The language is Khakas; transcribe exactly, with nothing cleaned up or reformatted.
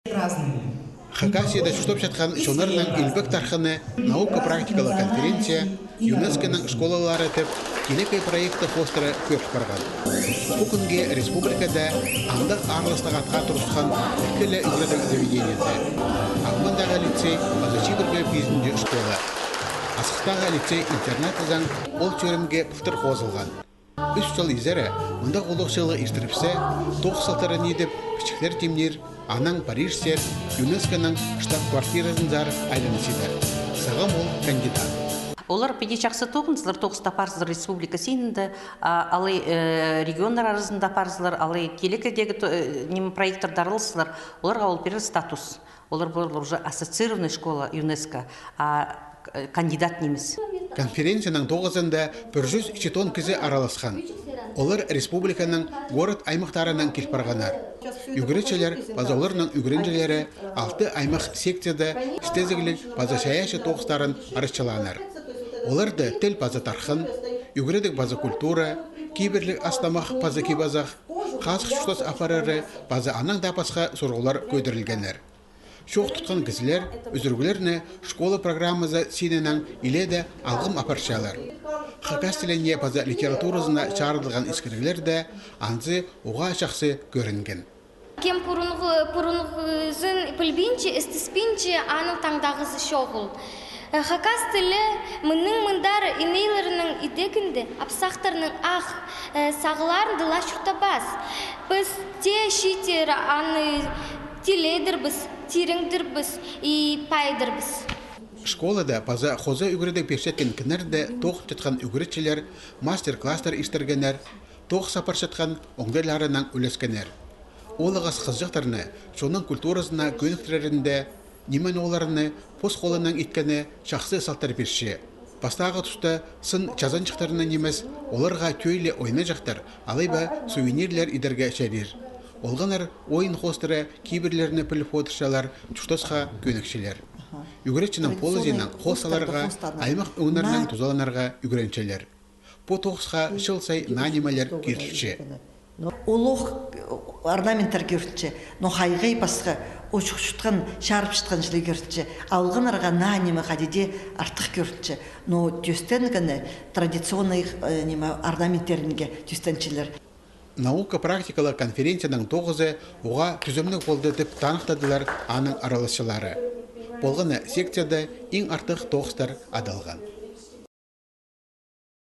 Хакасияда чуртапчатхан чоннарның илбек тархыны наука-практикалығ конференция ЮНЕСКО-ның школалары тіп килек ай проекті хоостыра кӧріс парған. Пу кӱнге республикада андағ аарластығ атха турысхан ікі ле ӱгредіг заведениезі: Ағбандағы лицей паза Чибіргі пизінҷі школа. Асхыстағы лицей-интернат ызан ол чӧрімге пылтыр хозылған. Ӱс чыл изере мындағ улуғ чыылығ иртірібіссе, тоғыс салтарын идіп, пічіктер тимнир, анаң Парижсер, ЮНЕСКО-ның штаб-квартиразынзар айланысчалар. Сағам ол кандидат. Олар піди чахсы тоғынзалар, тоғыс апарзалар республика синінде, а, алай, э, регионнар аразында апарзалар, алай килек айдағы то-, э, ниме, проекттерде аралассалар, оларға ол пирер статус. Олар полар уже ассоциированный школа ЮНЕСКО, а, э, кандидат нимес. Конференцияның тоғызында пір чӱс читон кізі араласхан. Олар республиканың город-аймахтарынаң кил парғаннар. Ӱгретчілер паза оларның ӱгренҷілері алты аймах секцияда істезігліг паза чайаачы тоғыстарын арачылааннар. Оларда тіл паза тархын, ӱгредіг паза культура, кибірліг ас-тамах паза кип-азах, хазых чуртас апарары паза анаң даа пасха сурығлар кӧдірілгеннер. Чоох тутхан кізілер ӱзӱріглерні школа программазы синінең илееде алғым апарчалар. Хакас тіліне паза литературазына чарыдылған искіріглер дее анзы уғаа чахсы кӧрінген. Кем пурунғы, пурунғызын пілбинче, істіспинче, аның таңдағызы чоғыл. Э, хакас тілі мының мындар инейлернің идегінде, апсахтарның ах, э, сағыларында ла чуртабас. Піс тее чииттер аны тиледірбіс, тиреендірбіс и пайдырбыс. Школада паза хоза ӱгредіг пирчеткен кіннерде тоғынчатхан ӱгретчілер мастер-класстар иртіргеннер, тоғыс апарчатхан оңдайларынаң ӱлескеннер. Ол ағас хызыҷахтарны чонның культуразына кӧніктірерінде, ниме оларны пос холынаң иткені чахсы салтар пирче. Пастағы туста сын чазанҷыхтарны нимес, оларға тӧӧй ле ойнаҷахтар алай ба сувенирлер идерге чарир. Олғаннар ойын хоостыра кибірлерні піліп одырчалар, чуртасха кӧнікчелер. Ӱгретчінің полызиинаң хоос саларға аймах ӧңнернең тузаланарға ӱгренчелер. Пу тоғысха чыл сай наа нимелер кирілче. Улуғ орнаменттер кирілче, но хайғай пасха учух чутхан, чарып чатхан чіли кирілче. Алғаннарға наа ниме хайди дее артых кирілче. Но тӧстенгені традиционный, э, ниме, орнаменттерінге тӧстенчелер. Наука-практикалығ конференцияның тоғызы уғаа тӱзімніг полды тіп таныхтадылар аның араласчылары. Полған на секцияда иң артых тоғыстар адалған.